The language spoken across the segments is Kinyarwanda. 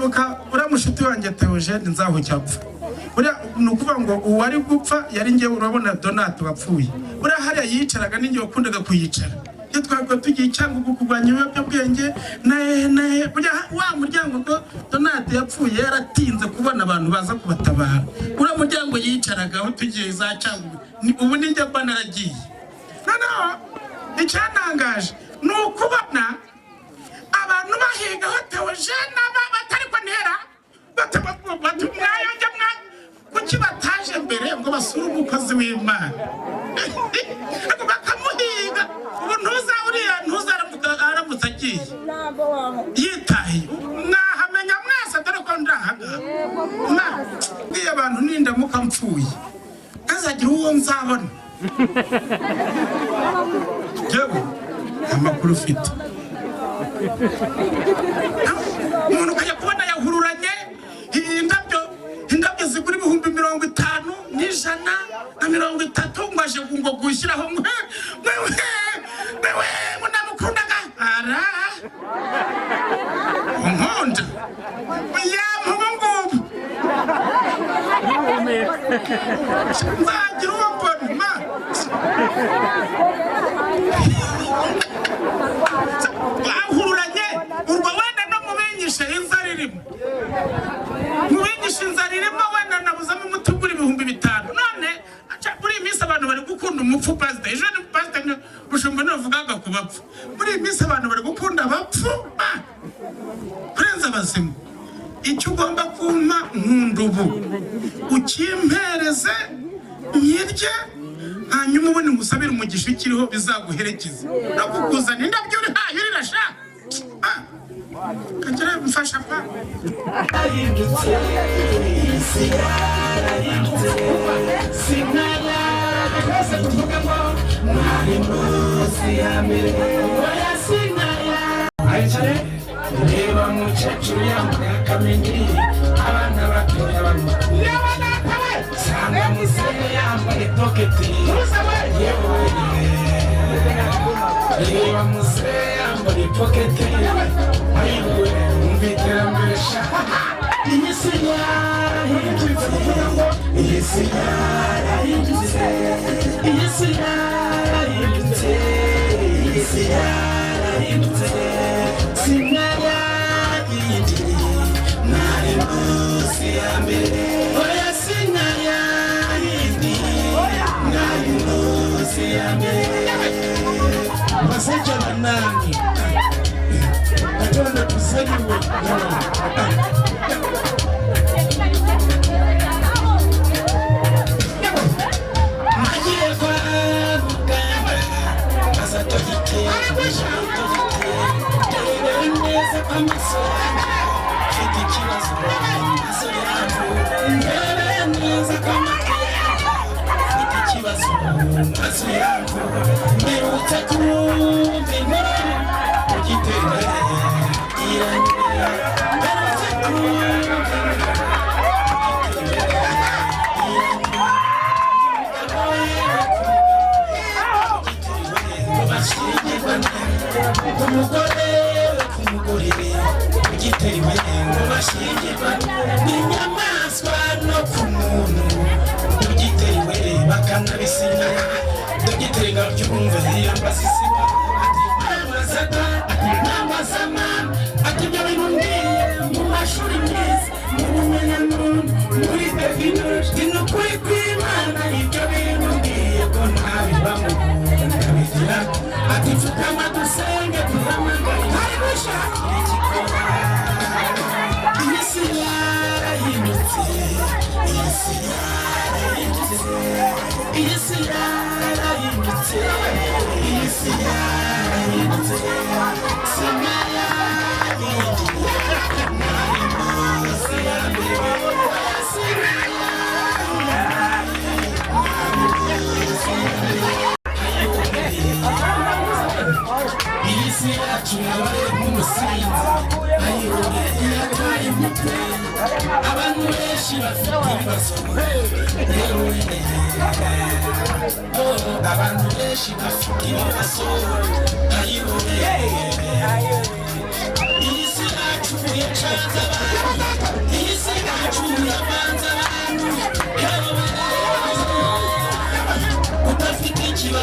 Ndibuka uriya mushuti wanjye Theogene Nzahucya apfa. Buriya ni ukuvuga ngo uwari gupfa yari njyewe. Urabona Donat wapfuye, buriya hariya yicaraga ninjye wakundaga kuyicara iyo twabaga tugiye cyangwa kurwanya ibiyobyabwenge nahe nahe. Burya wa muryango ko Donat yapfuye yaratinze kubona abantu baza kubatabara, uriya muryango yicaragaho tugiye za Cyangugu, ubu ninjye mba naragiye. Noneho icyantangaje ni ukubona abantu bahigaho Theogene batari ko ntera mwayonge mwa kuki bataje mbere ngo basure umukozi w'Imana? Ariko bakamuhiga. Ubu ntuza uriya ntuza aramutse agiye yitahiye, mwahamenya mwese, dore ko ndahangaha. Mbwiye abantu, nindamuka mpfuye ntazagira uwo nzabona. Yewe, amakuru ufite, umuntu ukajya kubona yahururanye indabyo, indabyo zigura 50,000 n'130, ngo aje ngo gushyiraho mwe mwe mwe ngo namukundaga. Ara unkunda yampa ubu ngubu nzagira uwo mbona ma bahururanye. Urwo wenda no mubinyishe inzara irimo, mubinyishe inzara irimo, wenda nabuzamo umuti ugura 5000. None muri iyi minsi abantu bari gukunda umupfu. Pasita ejo ni pasita Bushumba navugaga ku bapfu. Muri iyi minsi abantu bari gukunda abapfu kurenza abazima. Icyo ugomba kumpa nkunda ubu ukimpereze nkirye, hanyuma ubundi ngusabire umugisha ukiriho bizaguherekeza no kukuzana indabyo uri hayo urirasha. Kagere mfasha pa. Isi yarahindutse, sinaya tuvuga ngo mwari munsi ya mbere, oya, sinaya. Ayicare, reba mukecuru yambaye akamenyeri, abana batoya bamukunda. Sanga muzehe yambaye poketi, yewe, reba muzehe yambaye poketi. Ayiwe, umva iterambere sha! Iyi si yarahindutse, iyi si yarahindutse, iyi si yarahindutse, iyi si yarahindutse, sinaya yindi ntari munsi ya mbere, oya, sinaya yindi ntari munsi ya mbere. Basajja bannange, Katonda tusonyiwe. Nagiye kwa muganga, aza dogiteri, dogiteri, ndebera neza ko amaso yanjye mfite ikibazo, amaso yanjye, ndebera neza ko amatwi yanjye mfite ikibazo, amaso yanjye. Mperutse kumva inkuru, dogiteri irangirira. Mperutse kumva inkuru, dogiteri irangirira. Umugore ku mugore ugitewe ngo bashyingirwane n'inyamaswa no ku muntu ugitewe bakanabisinya. Dogiteri ngo abyumve, yiyambaza isibo, ati mama zata, ati mama zama, ati ibyo bintu ngiye mu mashuri myiza, mu bumenyamuntu, muri tekinoloji, ni ukuri kw'Imana, ibyo bintu ngiye ko ntabibamo ndabigira. Ati pfukama dusenge, duhamagare hari gushakira igikora. Iyi si yarahindutse, iyi si yarahindutse, iyi si yarahindutse, iyi si yarahindutse, sinaya yindi nari munsi ya mbere, oya, sinaya nari munsi ya mbere. Iyi si yacu yabaye nk'umusinzi, ayiwe, yataye umutwe. Abantu benshi bafite ibibazo, yewe, abantu benshi bafite ibibazo, ayiwe. Iyi si yacu yacanze abantu.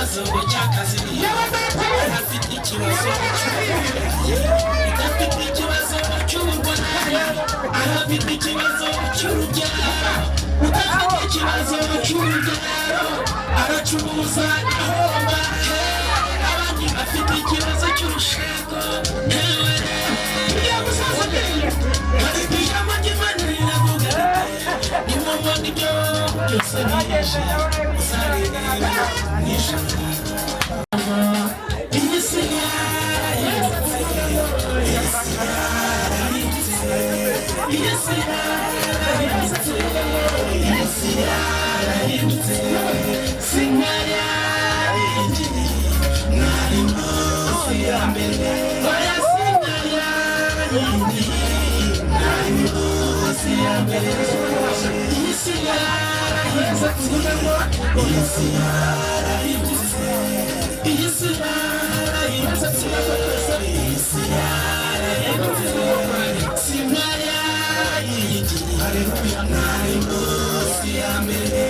ikibazo cy'akazi, afite ikibazo cy'uburwayi, udafite ikibazo cy'uburwayi arafite ikibazo cy'urubyaro, udafite ikibazo cy'urubyaro aracuruza ahomba, abandi bafite ikibazo cy'urushako. Hewe, ariko ijambo ry'Imana riravuga riti: "Nimubona ibyo byose bije, muzarebe mw'ijuru." Iyi si yarahindutse, iyi si yarahindutse, iyi si yarahindutse, iyi si yarahindutse. Sinkayarindi mwari munsi ya mbere, oya, sinkayarindi mwari munsi ya mbere. Iyi si yarahindutse, iyi si yarahindutse, iyi si yarahindutse, iyi si yarahindutse. Sinkayarindi mwari munsi ya mbere.